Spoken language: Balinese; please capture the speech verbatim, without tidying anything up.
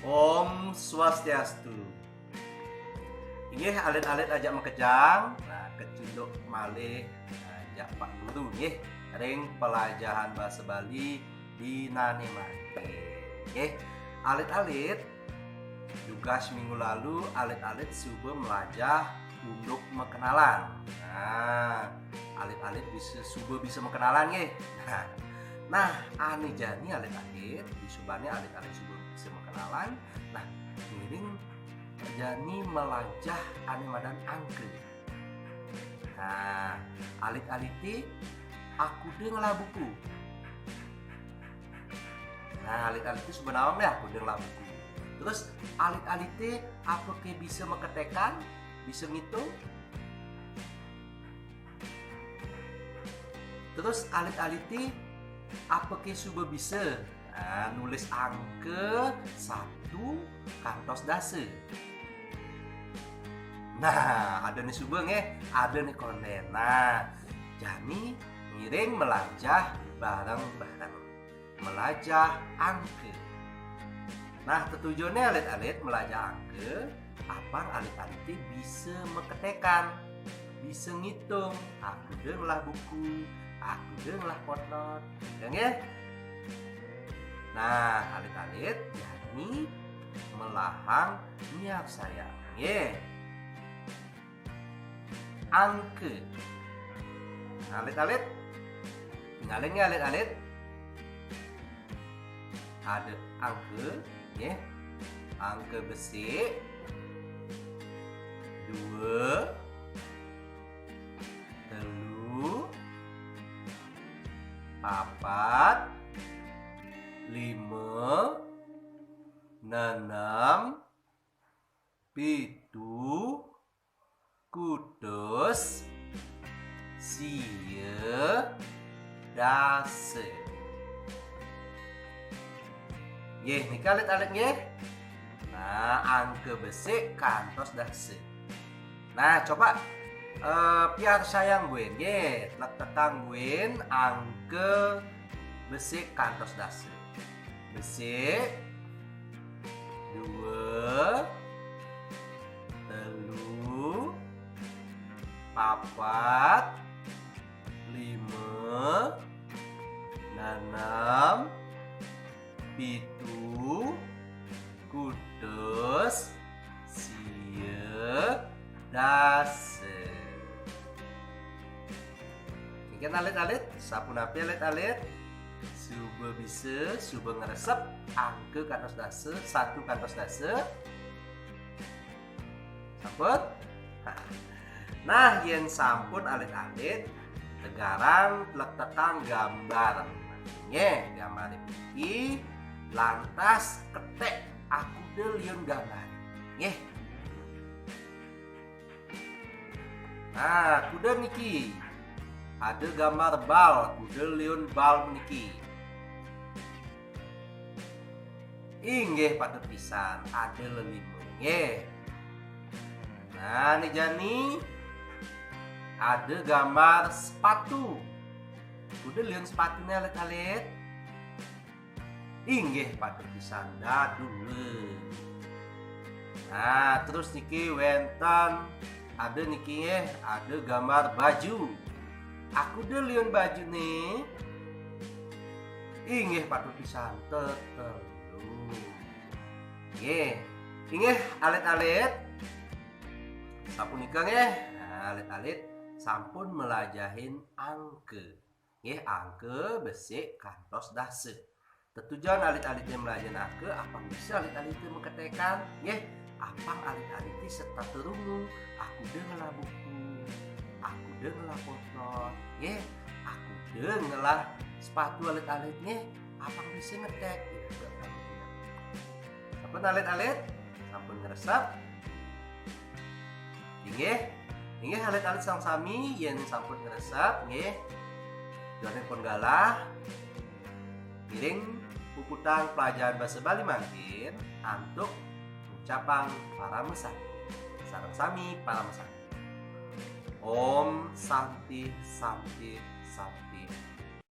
Om Swastiastu. Inggih, alit-alit ajak makejang. Nah, kecunduk malih ajak Pak Guru nggih ring pelajahan bahasa Bali dinane mangkin. Nggih, alit-alit, dugas minggu lalu alit-alit suba melajah unduk makenalan. Nah, alit-alit bisa suba bisa makenalan nggih. Nah, nah, ane jani alit-alit, disubane alit-alit suba bisa makenalan. Nah, ngiring jani melajah ane madan angka. Nah, alit-alite akuda ngelah buku. Nah, alit-alite suba nawang deh akuda ngelah buku. Terus alit-alite apake bisa maketekan, bisa ngitung? Terus alit-alite apake suba bisa, nah, nulis angka satu kantos dasa? Nah, ada nih suba nggih, ada nih konden. Nah, jani ngiring melajah bareng-bareng. Melajah angka. Nah, tetujone alit-alit melajah angka, apang alit-alite bisa maketekan, bisa ngitung, akuda ngelah buku, akuda ngelah potlot. Ya nggih? Nah, alit-alit jani melahang niarsayang nggih. Angka. Nah, alit-alit. Tingalin nggih alit-alit. Ada angka, nggih. Angka besik. Dua, telu, papat, lima, nenem, pitu, kutus, sia, dasa. Nggih, nika alit-alit nggih. Nah, angka besik kantos dasa. Nah, coba, eh, piarsayang buin nggih, tlektekang buin angka besik kantos dasa. Besik, dua, telu, papat, lima, nenem, pitu, kutus, sia, dasa. Niki alit-alit, sapunapi alit-alit? Suba bisa, suba ngresep angka kantos dasa, satu kantos dasa? Sampun? Nah, yen sampun alit-alit, tegarang tlektekang gambar. Nggih, gambar niki lantas ketek akuda liun gambar. Nggih. Nah, kuda niki. Ada gambar bal, kuda liun bal niki. Inggih patut pisan, ada lelima nggih. Nah, nih jani ada gambar sepatu. Kuda liun sepatune alit-alit. Inggih patut pisan dadua. Nah, terus niki wenten ada niki nggih, ada gambar baju. Akuda liun bajune. Inggih patut pisan tetelu. Nggih. Inggih alit-alit. Sapunika nggih. Nah, alit-alit sampun melajahin angka. Nggih, angka besik kantos dasa. Tetujon alit-alite melajahin angka, apang bisa alit-alite maketekan, nggih. Apang alit-alite setata rungu, akuda ngelah buku, akuda ngelah potlot, nggih. Akuda ngelah sepatu alit-alit, nggih. Apang bisa ngetek, nggih. Sampun alit-alit, sampun ngresep. Inggih, inggih alit-alit sareng sami yen sampun ngresep, nggih. Duaning pun galah, ngiring puputang pelajaran basa Bali mangkin antuk ngucapang parama santi. Sareng sami parama santi. Om Santi, Santi, Santi.